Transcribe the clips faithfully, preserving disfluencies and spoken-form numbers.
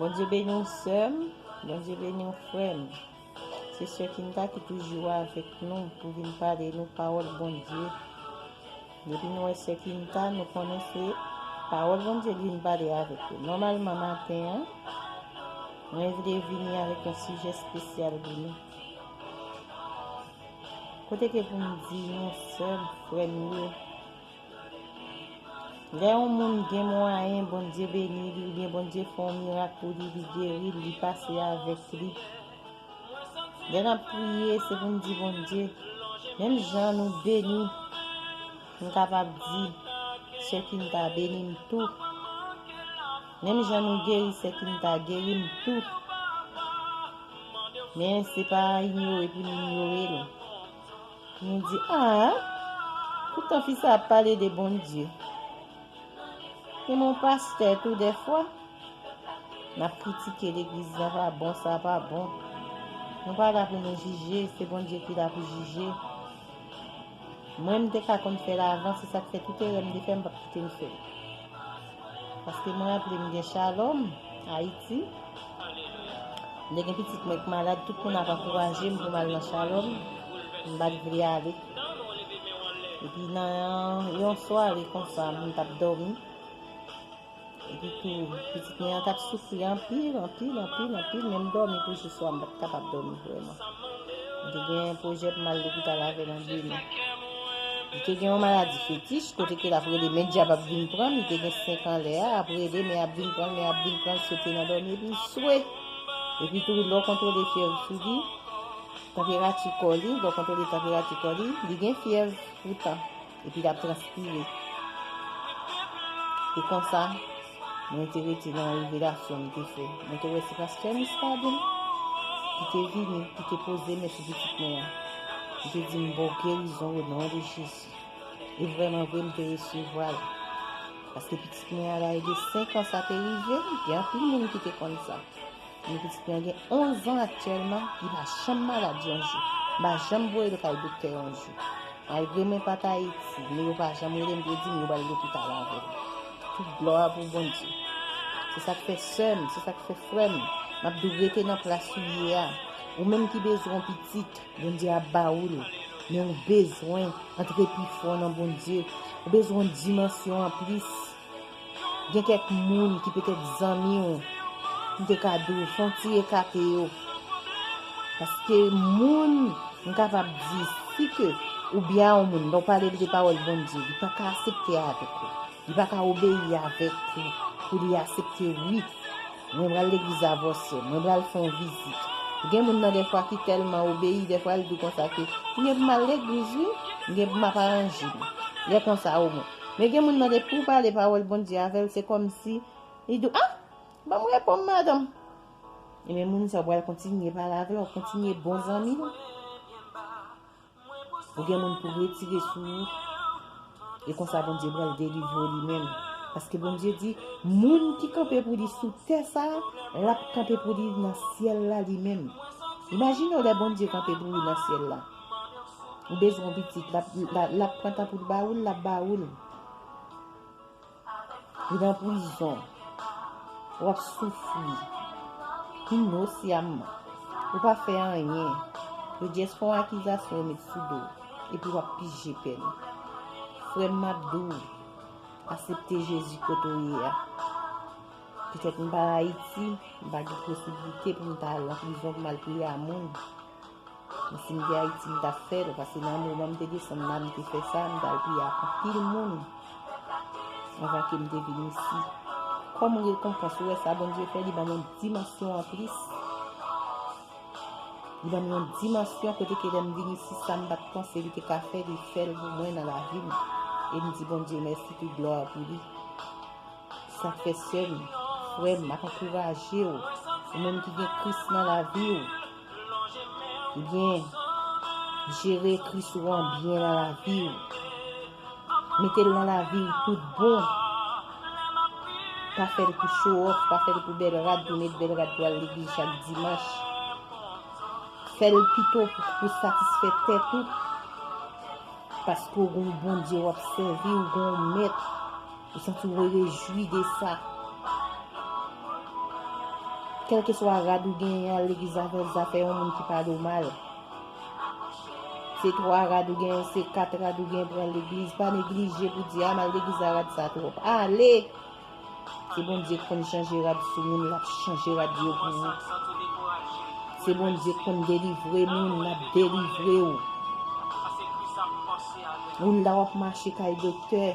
Bondye beni w, sè m. Bondye beni w, frè m. Se sè Kinta ki toujou avèk nou pou vin pale nou pawòl Bondye. Depi nou wè sè Kinta, nou konnen se pawòl Bondye li vin pale avèk nou. Nòmalman, maten an, mwen vle vini avèk yon sijè espesyal pou nou. Kote ke pou m di nou, sè m, frè m yo, lè yon moun gen mwayen, Bondye beni li, oubyen Bondye fè yon mirak pou li, li geri l, li pase avèk li. Lè n ap priye, se pou n di Bondye, menm jan nou beni, m kapab di, sè Kinta beni m tou. Menm jan nou geri, sè Kinta geri m tou. Men se pa inyore pou n inyore l. Pou nou di, a, poutan fi sa ap pale de Bondye. Gen yon pastè tou dèfwa, n ap kritike legliz la, pa bon, sa pa bon. Nou pa la pou nou jije, se Bondye ki la pou jije. Mwen, m te ka konn fè l avan, se sa k fè tout erè m te fè, m p ap kite l fè l. Paske mwen raple m gen Shalom, Ayiti. M te gen pitit mwen k malad, tout moun ap ankouraje m pou m al nan Shalom. M pa t vle ale. Epi nan yon sware konsa, m t ap dòmi. Epi tou, pitit mwen an t ap soufri anpil, anpil, anpil, anpil. Menm dòmi pou jou swa, m pa t kapab dòmi vrèman. M te gen pwojè pou m al lopital avè l an demen. Li te gen yon maladi fetich, kote ke l ap rele, men dyab ap vin pran m, li te gen senk an lè a, ap rele, men ap vin pran l, men ap vin pran l, sote nan dòmi, epi l swe. Epi tou, lè w kontwole fyèv sou li, tanperati kò li, lè w kontwole tanperati kò li, li gen fyèv poutan, epi l ap transpire. E konsa, mwen te rete nan revelasyon m te fè. Mwen te wè se pastè Muscadin ki te vini, ki te poze men sou pitit mwen an. Li te di m, "Bon gerizon o non de Jezi." E vrèman vre, m te resevwa l. Paske pitit mwen an la, e de senk an sa te rive, gen anpil moun ki te konn sa. Men pitit mwen an gen onz an aktyèlman, li pa janm malad yon jou. M pa janm voye l kay doktè yon jou. Malgre mwen pa t Ayiti, men yo pa janm rele m pou yo di m yo pral lopital avè l. Tout glwa pou Bondye. Se sa k fè sè m, se sa k fè frè m, m ap di w rete nan plas ou ye a. Ou menm ki bezwen yon pitit, Bondye ap ba ou l. Men ou bezwen antre pi fò nan Bondye. Ou bezwen yon dimansyon anplis. Gen kèk moun ki petèt zanmi w, m te ka di w, fè yon ti ekate yo. Paske moun, m kapab di, si ke ou byen a yon moun, lè w pale de pawòl Bondye, li pa ka aksepte avèk ou. Li pa ka obeyi avèk ou, pou li aksepte, wi. Mwen pral legliz avè w, sè m, mwen pral fè yon vizit. Gen moun nan dèfwa ki tèlman obeyi, dèfwa l di konsa ke, "M gen pou m al legliz, wi, m gen pou m ap aranje m." Lè konsa omwen. Men gen moun nan depi w pale pawòl Bondye avè l, se kòmsi li di w, "A, ban m repo m, madanm." Ebyen, moun sa w pral kontinye pale avè l, w ap kontinye bon zanmi w. Ou gen moun pou retire sou ou. E konsa Bondye pral delivre w li menm. Paske Bondye di, moun ki kanpe pou li sou tè sa a, l ap kanpe pou li nan syèl la li menm. Imajine w lè Bondye kanpe pou ou nan syèl la. Ou bezwen yon pitit, l ap, l ap, l ap pran tan pou l ba ou l, l ap ba ou l. Ou nan prizon. W ap soufri. Inosanman. Ou pa fè anyen. Yo jis fè yon akizasyon, yo met sou do w. Epi w ap pije pèn. Frè m, m ap di w, aksepte Jezi kote w ye a. Petèt m pa Ayiti, m pa gen posiblite pou m ta al nan prizon pou m al priye a moun. Men si m te Ayiti, m t ap fè l, paske nan moman m te desann la, m te fè sa, m t al priye ak anpil moun anvan ke m te vin isi. Kòm rekonpans, ou wè sa Bondye fè, li ban m yon dimansyon anplis. Li ban m yon dimansyon kote ke lè m vin isi, sa m pa t panse li te ka fè, li fè l pou mwen nan lavi m. E m di Bondye mèsi, tout glwa pou li. Sa k fè sè m, frè m, m ap ankouraje w, ou menm ki gen Kris nan lavi w, ebyen, jere Kris ou an byen nan lavi w. Mete l nan lavi w tout bon. Pa fè l pou show off, pa fè l pou bèl rad, pou met bèl rad pou al legliz chak dimanch. Fè l pito pou, pou satisfè tèt ou. Paske w gen yon Bondye w ap sèvi, w gen yon mèt, ou santi w rejwi de sa. Kèlkeswa rad ou genyen, al legliz avè l, zafè yon moun ki pa nòmal. Se twa rad ou genyen, se kat rad ou genyen, pral legliz. Pa neglije pou di, a, m al legliz a, rad sa twòp. Ale! Se Bondye k konn chanje rad sou moun, l ap chanje rad yo pou ou. Se Bondye k konn delivre moun, l ap delivre w. Ou la w ap mache kay doktè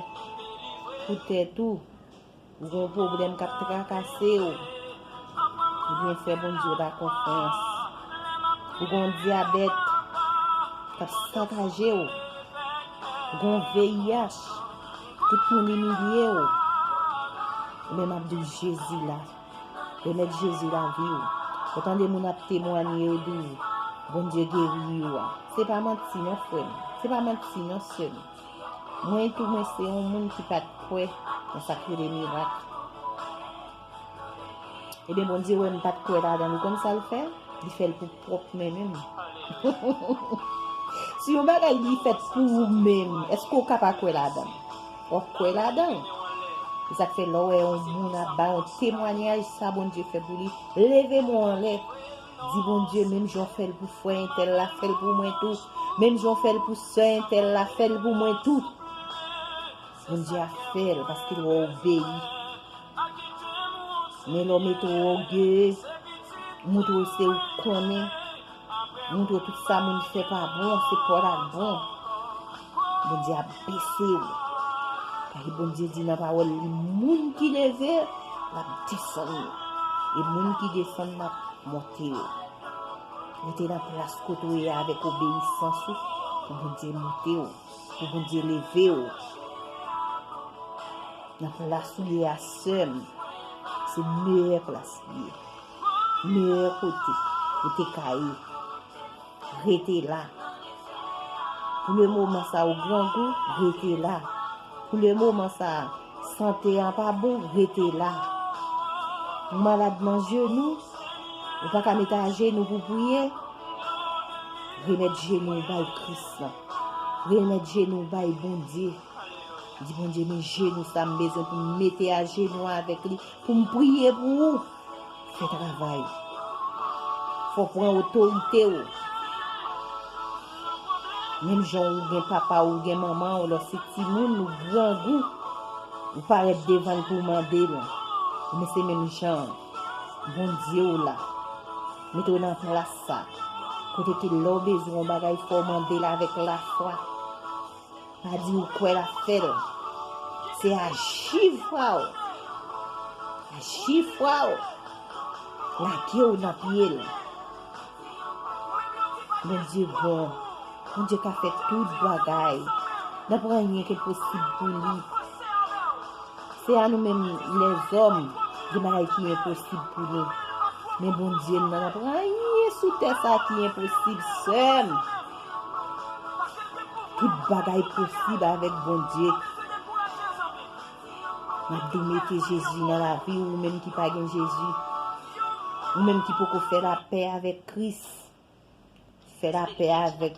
pou tèt ou. Ou gen yon pwoblèm k ap trakase w. Ebyen, fè Bondye w la konfyans. Ou gen yon dyabèt k ap sakaje w. Ou gen yon V I H. Tout moun imilye w. Ebyen, m ap di w, Jezi la. Remèt Jezi lavi w. Ou tande moun ap temwanye, yo di w, Bondye geri yo a. Se pa manti non, frè m. Se pa manti non, sè m. Mwen tou, mwen se yon moun ki pa t kwè nan sa k rele mirak. Ebyen, Bondye wè m pa t kwè ladan l. Ou konn sa l fè? Li fè l pou pwòp men menm. Si yon bagay li fèt pou ou menm, èske w ka pa kwè ladan l? W ap kwè ladan l. Se sa k fè lè w wè yon moun ap bay yon temwanyaj, sa Bondye fè pou li, leve men w anlè. Di Bondye, menm jan w fè l pou frè entèl la, fè l pou mwen tou. Menm jan w fè l pou sè entèl la, fè l pou mwen tou. Bondye ap fè l paske l wè w obeyi. Men lè w mete w ògeye, montre w se ou k konnen, montre w tout sa moun fè pa bon, se pa w la k bon. Bondye ap bese w. Paske Bondye di nan pawòl li, moun ki leve, l ap desann yo. E moun ki desann, l ap monte yo. Rete nan plas kote w ye avèk obeyisans ou, pou Bondye monte w, pou Bondye leve w. Nan plas ou ye a, sè m, se meyè plas li ye. Meyè kote ou te ka ye. Rete la. Pou le moman sa ou grangou, rete la. Pou le moman sa, sante an pa bon, rete la. Ou malad nan jenou, ou pa ka mete ajenou pou priye, remèt jenou w bay Kris la. Remèt jenou w bay Bondye. Di Bondye, men jenou sa m bezwen pou m mete ajenou avèk li, pou m priye pou ou. Fè travay. Fò w pran otorite w. Menm jan ou gen papa w, ou gen manman w, lè w se timoun, ou grangou, ou parèt devan l pou w mande l. Men se menm jan an. Bondye w la. Mete w nan plas sa. Kote ke lè w bezwen yon bagay, fò w mande l avèk lafwa. Pa di ou kwè l ap fè l. Se aji fwa w. Aji fwa w. Lage w nan pye l. Bondye bon. Bondye ka fè tout bagay. Nan pran anyen ki enposib pou li. Se a nou menm lèzòm, gen bagay ki enposib pou nou. Men Bondye m nan, nan pran anyen sou tè sa ki enposib, sè m. Tout bagay posib avèk Bondye. M ap di w mete Jezi nan lavi w, ou menm ki pa gen Jezi. Ou menm ki poko fè lapè avèk Kris. Fè lapè avèk